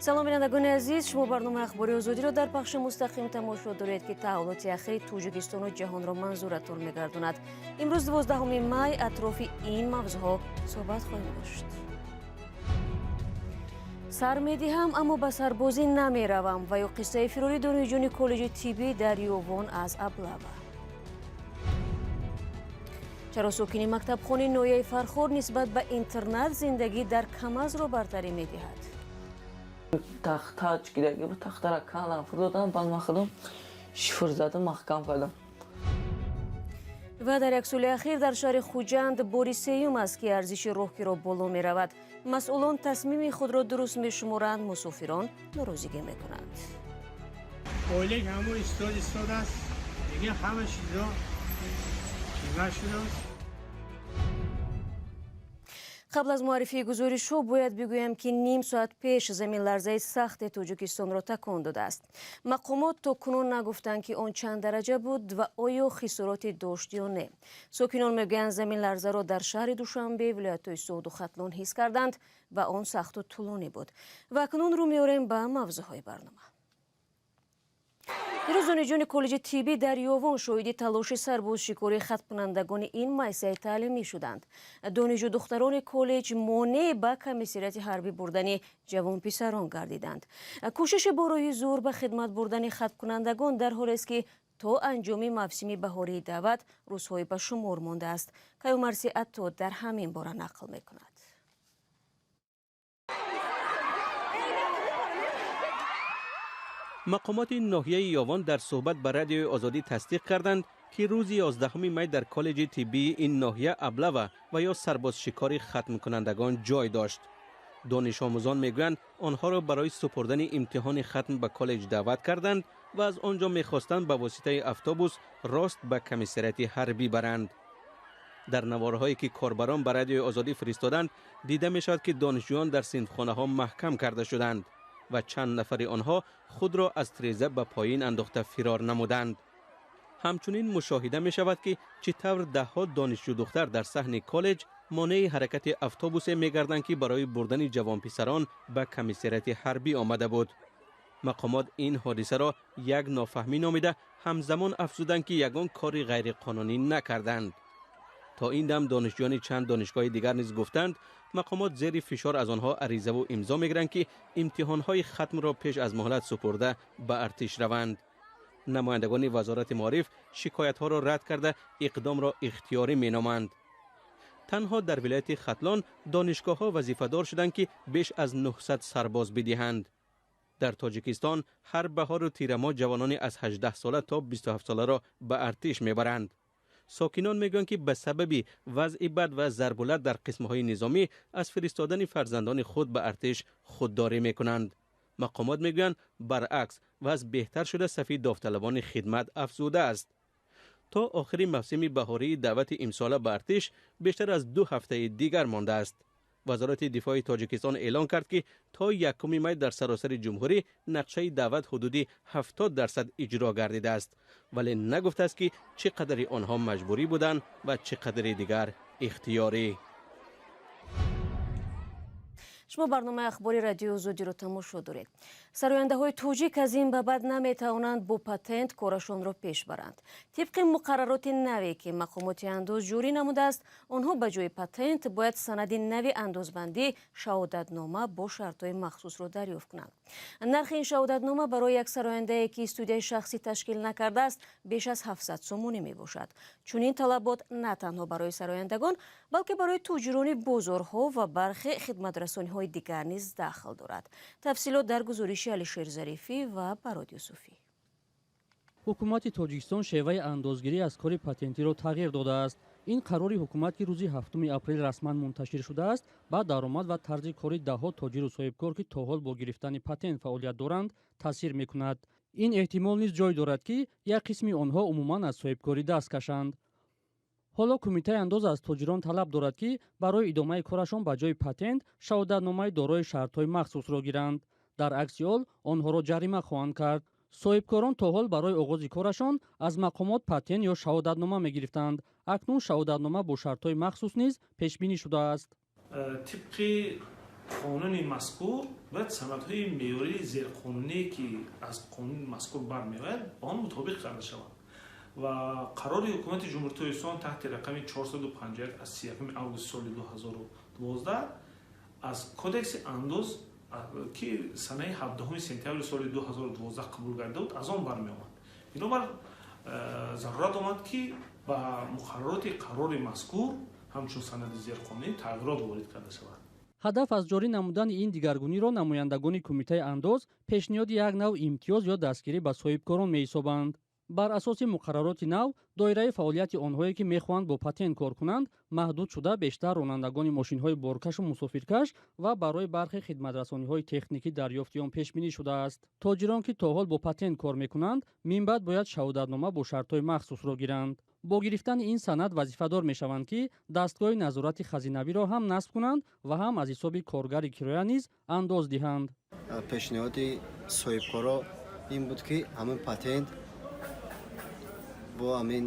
Салом, бинандагони азиз. Шумо барномаи Ахбори Озодиро дар пахши мустақим тамошо доред, ки таҳаввулоти ахири Тоҷикистону ҷаҳонро манзуратон мегардонад. Имрӯз, 12 май, атрофи ин мавзӯъҳо суҳбат хоҳем дошт. Сар медиҳам, аммо ба сарбозӣ намеравам, ва ё қиссаи фирори донишҷӯёни коллеҷи тиббӣ дар Ёвон аз облава. Чаро сокини мактабхони ноҳияи Фархор нисбат ба интернат зиндагӣ дар КАМАЗро бартарӣ медиҳад? Тахта чикидаги буд, тахтара кандам, фурдодам, баъд ман худам шифр задам, маҳкам кардам. Ва дар як соли ахир дар шаҳри Хуҷанд бори сеюм аст, ки арзиши роҳкиро боло меравад. Масъулон тасмими худро дуруст мешуморанд, мусофирон норозигӣ мекунанд. Ойлик ҳамон истод истодааст, дига ҳама чизо қимат шудааст. Қабл аз муаррифии гузоришҳо бояд бигӯям, ки ним соат пеш заминларзаи сахте Тоҷикистонро такон додааст. Мақомот то кунун нагуфтанд, ки он чанд дараҷа буд ва оё хисороте дошт ё не. Сокинон мегӯянд, заминларзаро дар шаҳри Душанбе, вилоятҳои Суғду Хатлон ҳис карданд ва он сахту тӯлонӣ буд. Ва акнун рӯ меорем ба мавзӯъҳои барнома. Дирӯз донишҷӯёни коллеҷи тиббӣ дар Ёвон шоҳиди талоши сарбозшикории хатмкунандагони ин муассисаи таълимӣ шуданд. Донишҷӯ духтарони коллеҷ монеъ ба комиссариати ҳарбӣ бурдани ҷавонписарон гардиданд. Кӯшиши бо роҳи зӯр ба хидмат бурдани хатмкунандагон дар ҳолест, ки то анҷоми мавсими баҳории даъват рӯзҳои ба шумор мондааст. Каюмарси Атто дар ҳамин бора нақл мекунад. Мақомоти ноҳияи Ёвон дар суҳбат ба Радиои Озодӣ тасдиқ карданд, ки рӯзи 11 май дар коллеҷи тиббии ин ноҳия облава ва ё сарбозшикори хатмкунандагон ҷой дошт. Донишомӯзон мегӯянд, онҳоро барои супурдани имтиҳони хатм ба коллеҷ даъват карданд ва аз он ҷо мехостанд ба воситаи автобус рост ба комиссариати ҳарбӣ баранд. Дар наворҳое, ки корбарон ба Радиои Озодӣ фиристоданд, дида мешавад, ки донишҷӯён дар синфхонаҳо маҳкам карда шуданд ва чанд нафари онҳо худро аз треза ба поин андохта фирор намуданд. Ҳамчунин мушоҳида мешавад, ки чӣ тавр даҳҳо донишҷӯ духтар дар саҳни коллеҷ монеи ҳаракати автобусе мегарданд, ки барои бурдани ҷавонписарон ба комиссариати ҳарбӣ омада буд. Мақомот ин ҳодисаро як нофаҳмӣ номида, ҳамзамон афзуданд, ки ягон кори ғайриқонунӣ накарданд. То ин дам донишҷӯёни чанд донишгоҳи дигар низ гуфтанд, мақомот зери фишор аз онҳо аризаву имзо мегиранд, ки имтиҳонҳои хатмро пеш аз муҳлат супурда ба артиш раванд. Намояндагони Вазорати маориф шикоятҳоро рад карда, иқдомро ихтиёрӣ меноманд. Танҳо дар вилояти Хатлон донишгоҳҳо вазифадор шуданд, ки беш аз 900 сарбоз бидиҳанд. Дар Тоҷикистон ҳар баҳору тирамоҳ ҷавонони аз 18 сола то 27 соларо ба артиш мебаранд. Сокинон мегӯянд, ки ба сабаби вазъи бад ва зарбулат дар қисмҳои низомӣ аз фиристодани фарзандони худ ба артиш худдорӣ мекунанд. Мақомот мегӯянд, баръакс, вазъ беҳтар шуда, сафи довталабони хидмат афзудааст. То охири мавсими баҳории даъвати имсола ба артиш бештар аз 2 ҳафтаи дигар мондааст. Вазорати дифои Тоҷикистон эълон кард, ки то 1 май дар саросари ҷумҳурӣ нақшаи даъват ҳудуди 70% иҷро гардидааст, вале нагуфтааст, ки чӣ қадари онҳо маҷбурӣ буданд ва чӣ қадари дигар ихтиёрӣ. Шумо барномаи Ахбори Радиои Озодиро тамошо доред. Сарояндаҳои тоҷик аз ин ба баъд наметавонанд бо патент корашонро пеш баранд. Тибқи муқаррароти наве, ки мақомоти андоз ҷорӣ намудааст, онҳо ба ҷои патент бояд санади нави андозбандӣ, шаҳодатнома бо шартҳои махсусро дарёфт кунанд. Нархи ин шаҳодатнома барои як сарояндае, ки студияи шахсӣ ташкил накардааст, беш аз 700 сомонӣ мебошад. Чунин талабот на танҳо барои сарояндагон, балки барои тоҷирони бозорҳо ва бархе хидматрасониҳои дигар низ дахл дорад. Тафсилот дар гузориши Алишер Зарифӣ ва Барод Юсуфӣ. Ҳукумати Тоҷикистон шеваи андозгирӣ аз кори патентиро тағйир додааст. Ин қарори ҳукумат, ки рӯзи 7 апрел расман мунташир шудааст, ба даромад ва тарзи кори даҳҳо тоҷиру соҳибкор, ки то ҳол бо гирифтани патент фаъолият доранд, таъсир мекунад. Ин эҳтимол низ ҷой дорад, ки як қисми онҳо умуман аз соҳибкорӣ даст кашанд. Ҳоло Кумитаи андоз аз тоҷирон талаб дорад, ки барои идомаи корашон ба ҷои патент шаҳодатномаи дорои шартҳои махсусро гиранд. Дар акси ҳол онҳоро ҷарима хоҳанд кард. Соҳибкорон то ҳол барои оғози корашон аз мақомот патент ё шаҳодатнома мегирифтанд. Акнун шаҳодатнома бо шартҳои махсус низ пешбинӣ шудааст. Тибқи Қонуни мазкур бояд санадҳои меъёрии зерқонуние, ки аз қонуни мазкур бармеояд, ба он мутобиқ карда шаванд. Ва қарори Ҳукумати Ҷумҳурии Тоҷикистон таҳти рақами 451 аз 31 август соли 2012 аз Кодекси андоз, ки санаи 17 сентябри соли 2012 қабул гардида буд, аз он бармеомад. Бинобар зарурат омад, ки ба муқаррароти қарори мазкур ҳамчун санади зерқонунӣ тағйирот ворид карда шавад. Ҳадаф аз ҷорӣ намудани ин дигаргуниро намояндагони Кумитаи андоз пешниҳоди як нав имтиёз ё дастгирӣ ба соҳибкорон меҳисобанд. Бар асоси муқаррароти нав, доираи фаъолияти онҳое, ки мехоҳанд бо патент кор кунанд, маҳдуд шуда, бештар ронандагони мошинҳои боркашу мусофиркаш ва барои бархе хидматрасониҳои техникӣ дарёфти он пешбинӣ шудааст. Тоҷирон, ки то ҳол бо патент кор мекунанд, минбаъд бояд шаҳодатнома бо шартҳои махсусро гиранд. Бо гирифтани ин санад вазифадор мешаванд, ки дастгоҳи назорати хазинавиро ҳам насб кунанд ва ҳам аз ҳисоби коргари кироя низ андоз диҳанд. Пешниҳоди соҳибкоро ин буд, ки ҳамин патент бо ҳамин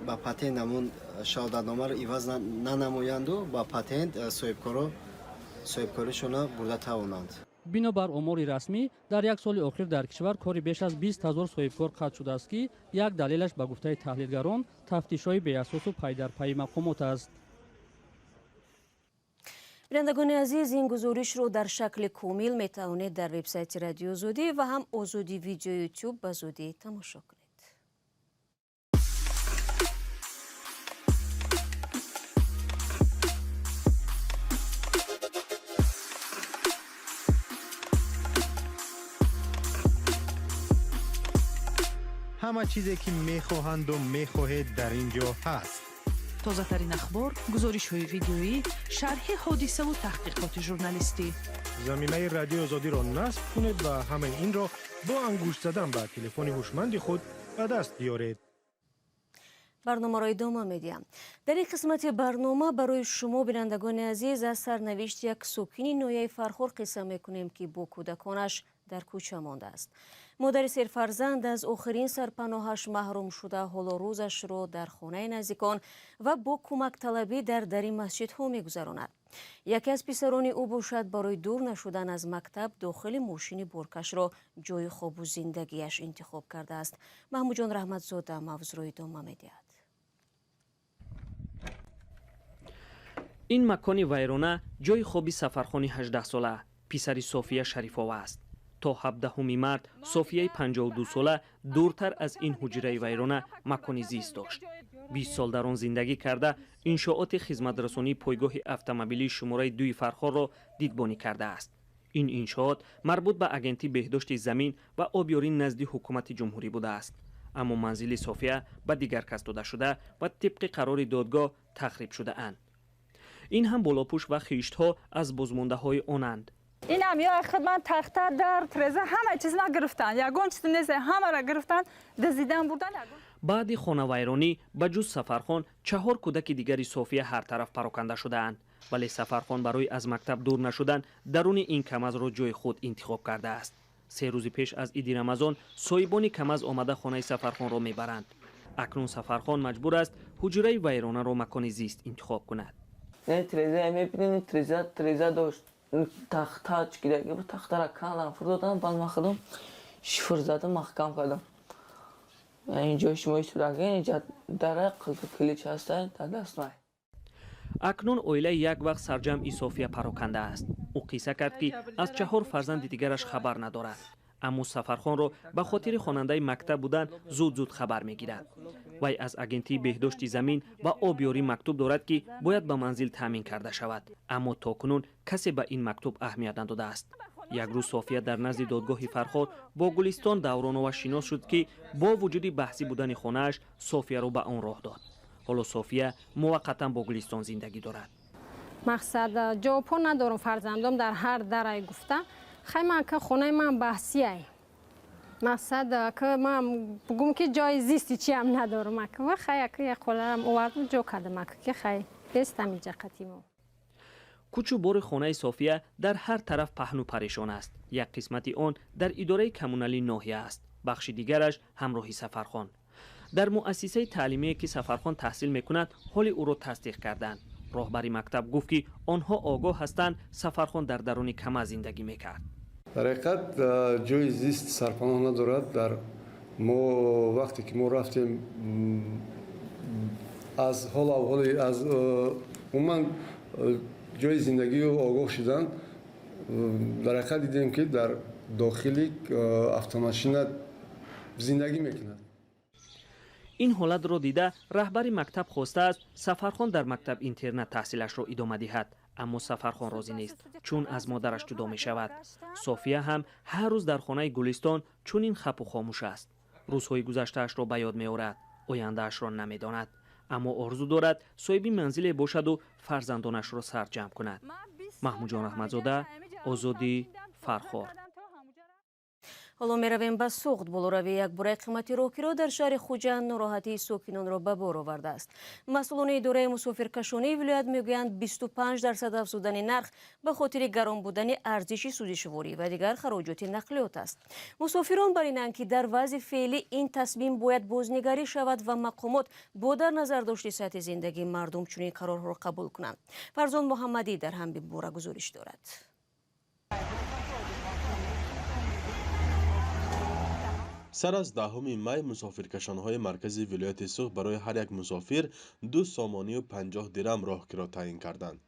ба патент ҳамун шаҳодатномаро иваз нанамоянду ба патент соҳибкоро соҳибкоришона бурда тавонанд. Бино бар омори расмӣ, дар як соли охир дар кишвар кори беш аз 20 ҳазор соҳибкор қатъ шудааст, ки як далелаш, ба гуфтаи таҳлилгарон, тафтишҳои беасосу пайдарпайи мақомот аст. Бинандагони азиз, ин гузоришро дар шакли комил метавонед дар вебсайти Радиои Озодӣ ва ҳам Озодӣ Видео Ютуб ба зудӣ тамошо кунед. Ҳама чизе, ки мехоҳанду мехоҳед, дар ин ҷо ҳаст. Тозатарин ахбор, гузоришҳои видеоӣ, шарҳи ҳодисаву таҳқиқоти журналистӣ. Замимаи Радиои Озодиро насб кунед ва ҳамаи инро бо ангушт задан ба телефони ҳушманди худ ба даст биёред. Барномаро идома медиҳам. Дар ин қисмати барнома барои шумо, бинандагони азиз, аз сарнавишти як сокини ноҳияи Фархор қисса мекунем, ки бо кӯдаконаш дар кӯча мондааст. Модари серфарзанд аз охирин сарпаноҳаш маҳрум шуда, ҳоло рӯзашро дар хонаи наздикон ва бо кӯмакталабӣ дар дари масҷидҳо мегузаронад. Яке аз писарони ӯ бошад, барои дур нашудан аз мактаб дохили мошини боркашро ҷои хобу зиндагиаш интихоб кардааст. Маҳмудҷон Раҳматзода мавзӯъро идома медиҳад. Ин макони вайрона ҷои хоби Сафархони 18-сола, писари София Шарифова аст. То 17 март Софияи 52-сола дуртар аз ин ҳуҷраи вайрона макони зист дошт. 20 сол дар он зиндагӣ карда, иншооти хизматрасонии пойгоҳи автомобилии шумораи 2 Фархорро дидбонӣ кардааст. Ин иншоот марбут ба Агентии беҳдошти замин ва обёрӣ назди Ҳукумати Ҷумҳурӣ будааст, аммо манзили София ба дигар кас дода шуда ва тибқи қарори додгоҳ тахриб шудаанд. Ин ҳам болопӯш ва хиштҳо аз бозмондаҳои онанд. Инам ё худ ман тахта, дар, треза, ҳама чиз ма гирифтан, ягон чиз нест, ҳамаро гирифтан, дазидан, бурдан. Баъди хонавайронӣ ба ҷуз Сафархон чаҳор кӯдаки дигари София ҳар тараф пароканда шудаанд, вале Сафархон барои аз мактаб дур нашудан даруни ин камазро ҷои худ интихоб кардааст. 3 рӯзи пеш аз иди Рамазон соҳибони камаз омада хонаи Сафархонро мебаранд. Акнун Сафархон маҷбур аст ҳуҷраи вайронаро макони зист интихоб кунад. Не, треза мебинед, треза дошт, тахта чикидаги буд, тахтара кандам, фурдодам, баъд ман худам шифр задам, маҳкам кардам. Инҷо шумо истодаги, инҷа дара килич ҳаста дар даст май. Акнун оилаи як вақт сарҷамъи София пароканда аст. Ӯ қисса кард, ки аз чаҳор фарзанди дигараш хабар надорад, аммо Сафархонро ба хотири хонандаи мактаб будан зуд-зуд хабар мегирад. Вай аз Агентии беҳдошти замин ва обёрӣ мактуб дорад, ки бояд ба манзил таъмин карда шавад, аммо то кунун касе ба ин мактуб аҳамият надодааст. Як рӯз София дар назди додгоҳи Фархор бо Гулистон Давронова шинос шуд, ки бо вуҷуди баҳсӣ будани хонааш Софияро ба он роҳ дод. Ҳоло София муваққатан бо Гулистон зиндагӣ дорад. Мақсад ҷавобҳо надорам, фарзандом дар ҳар дарай гуфта, хай ман ка хонаи ман баҳсиай, мақсад ка ман бугум, ки ҷои зисти чиам надорам, ва хай ака як қоларам овардам, ҷо кардам, ака, ки хай бестам иҷа қатимо. Кӯчу бори хонаи София дар ҳар тараф паҳну парешон аст. Як қисмати он дар идораи коммуналии ноҳия аст, бахши дигараш ҳамроҳи Сафархон. Дар муассисаи таълимие, ки Сафархон таҳсил мекунад, ҳоли ӯро тасдиқ карданд. Роҳбари мактаб гуфт, ки онҳо огоҳ ҳастанд, Сафархон дар даруни КАМАЗ зиндагӣ мекард. Дар ҳақиқат ҷои зист сарпаноҳ надорад. Дар мо вақте ки мо рафтем, аз ҳол авҳоли, аз умуман ҷои зиндагию огоҳ шудан, дар ҳақиқат дидем, ки дар дохили автомашина зиндагӣ мекунад. Ин ҳолатро дида, раҳбари мактаб хостааст, Сафархон дар мактаб интернат таҳсилашро идома диҳад, аммо Сафархон розӣ нест, чун аз модараш ҷудо мешавад. София ҳам ҳар рӯз дар хонаи Гулистон чунин хапу хомӯш аст. Рӯзҳои гузаштаашро ба ёд меорад, ояндаашро намедонад, аммо орзу дорад, соҳиби манзиле бошаду фарзандонашро сарҷамъ кунад. Маҳмудҷон Раҳматзода, Озодӣ, Фархор. Ҳоло меравем ба Суғд. Болоравии якбораи қимати роҳкиро дар шаҳри Хуҷанд нороҳатии сокинонро ба бор овардааст. Масъулони идораи мусофиркашонии вилоят мегӯянд, 25% афзудани нарх ба хотири гарон будани арзиши сӯзишворӣ ва дигар хароҷоти нақлиёт аст. Мусофирон бар инанд, ки дар вазъи феълӣ ин тасмим бояд бознигарӣ шавад ва мақомот бо дар назардошти сатҳи зиндагии мардум чунин қарорҳоро қабул кунанд. Фарзон Муҳаммадӣ дар ҳамин бора гузориш дорад. Сар аз 10 май мусофиркашонҳои маркази вилояти Суғд барои ҳар як мусофир 2 сомонию 50 дирам роҳкиро таъин карданд.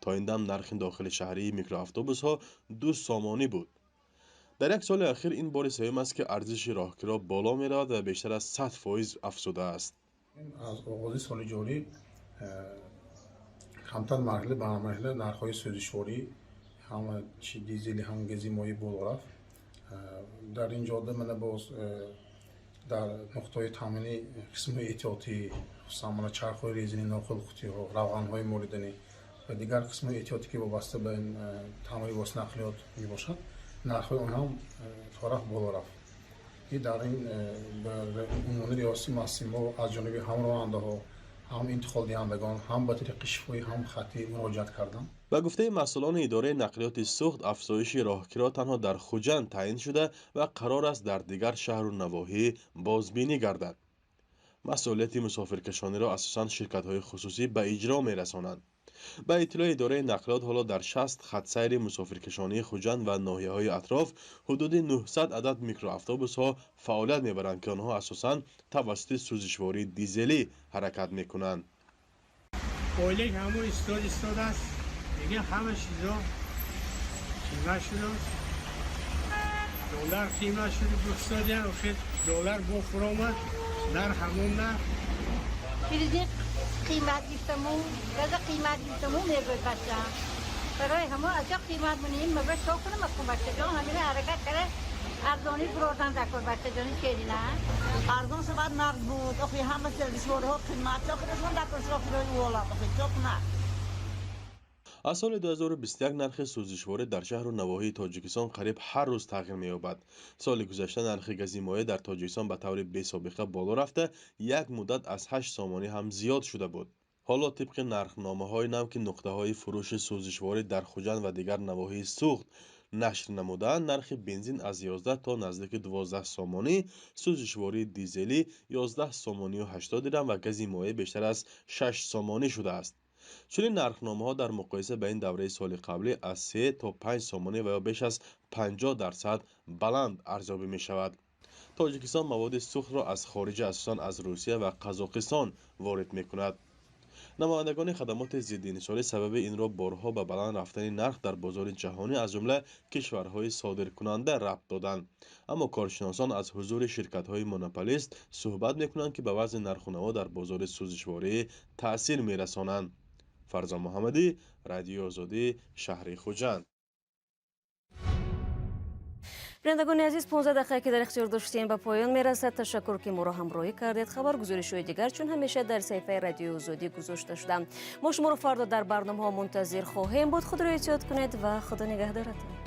То ин дам нархи дохили шаҳрии микроавтобусҳо 2 сомонӣ буд. Дар як соли ахир ин бори сеюм аст, ки арзиши роҳкиро боло меравад ва бештар аз 100% афзудааст. Аз оғози соли ҷорӣ камтар марҳила ба марҳила нархҳои сӯзишворӣ, ҳама чи дизели, ҳам гази моеъ боло рафт. Дар ин ҷода мана боз дар нуқтаҳои таъмини қисмҳои эҳтиётӣ, хусусан мана чархҳои резини, нохилқутиҳо, равғанҳои молиданӣ ва дигар қисмҳои эҳтиётӣ, ки вобаста ба ин таъмири воситаи нақлиёт мебошад, нархҳои он ҳам торафт боло рафт, ки дар ин унвони риёсати муассисаи мо аз ҷониби ҳам ронандаҳо, ҳам интиқолдиҳандагон, ҳам ба тариқи шифоҳӣ, ҳам хаттӣ муроҷиат кардам. Ба гуфтаи масъулони идораи нақлиёти Суғд, афзоиши роҳкиро танҳо дар Хуҷанд таъин шуда ва қарор аст дар дигар шаҳру навоҳӣ бозбинӣ гардад. Масъулияти мусофиркашониро асосан ширкатҳои хусусӣ ба иҷро мерасонанд. Ба иттилои идораи нақлиёт, ҳоло дар 60 хатсайри мусофиркашонии Хуҷанд ва ноҳияҳои атроф ҳудуди 900 адад микроавтобусҳо фаъолият мебаранд, ки онҳо асосан тавассути сӯзишвории дизелӣ ҳаракат мекунанд. Ойлик ҳамон истод истодааст, дигар ҳама чизо қимат шудааст, доллар қимат шуд, иқтисодиан охир доллар бо фуромад, нарх ҳамон нарх. Бензин қимат гирифтаму, газа қимат гирифтаму, мегӯяд бача. Барои ҳамо аҷа қимат монем, ма чо кунам аку, бачаҷон? Ҳамина ҳаракат кара, арзонӣ бурордан дакор, бачаҷони шерина. Арзон шавад, нағз буд. Охи, ҳама сӯзишвориҳо қимат, чо кунашон дакор, шофирои олам охи, чо кунад? Аз соли 2021 нархи сӯзишворӣ дар шаҳру навоҳии Тоҷикистон қариб ҳар рӯз тағйир меёбад. Соли гузашта нархи гази моеъ дар Тоҷикистон ба таври бесобиқа боло рафта, як муддат аз 8 сомонӣ ҳам зиёд шуда буд. Ҳоло тибқи нархномаҳои нав, ки нуқтаҳои фурӯши сӯзишворӣ дар Хуҷанд ва дигар навоҳии Суғд нашр намудаанд, нархи бензин аз 11 то наздики 12 сомонӣ, сӯзишвории дизелӣ 11 сомонию 80 дирам ва гази моеъ бештар аз 6 сомонӣ шудааст. Чунин нархномаҳо дар муқоиса ба ин давраи соли қаблӣ аз 3 то 5 сомонӣ ва ё беш аз 50% баланд арзёбӣ мешавад. Тоҷикистон маводи сӯхтро аз хориҷа, асосан аз Русия ва Қазоқистон, ворид мекунад. Намояндагони хадамоти зиддиинҳисорӣ сабаби инро борҳо ба баланд рафтани нарх дар бозори ҷаҳонӣ, аз ҷумла кишварҳои содиркунанда, рабт доданд, аммо коршиносон аз ҳузури ширкатҳои монополист суҳбат мекунанд, ки ба вазъи нарху наво дар бозори сӯзишворӣ таъсир мерасонанд. Фарзон Муҳаммадӣ, Радиои Озодӣ, шаҳри Хуҷанд. Бинандагони азиз, 15 дақиқа, ки дар ихтиёр доштем, ба поён мерасад. Ташаккур, ки моро ҳамроҳӣ кардед. Хабаргузоришҳои дигар чун ҳамеша дар саҳифаи Радиои Озодӣ гузошта шуданд. Мо шуморо фардо дар барномаҳо мунтазир хоҳем буд. Худро эҳтиёт кунед ва Худо нигаҳдоратон.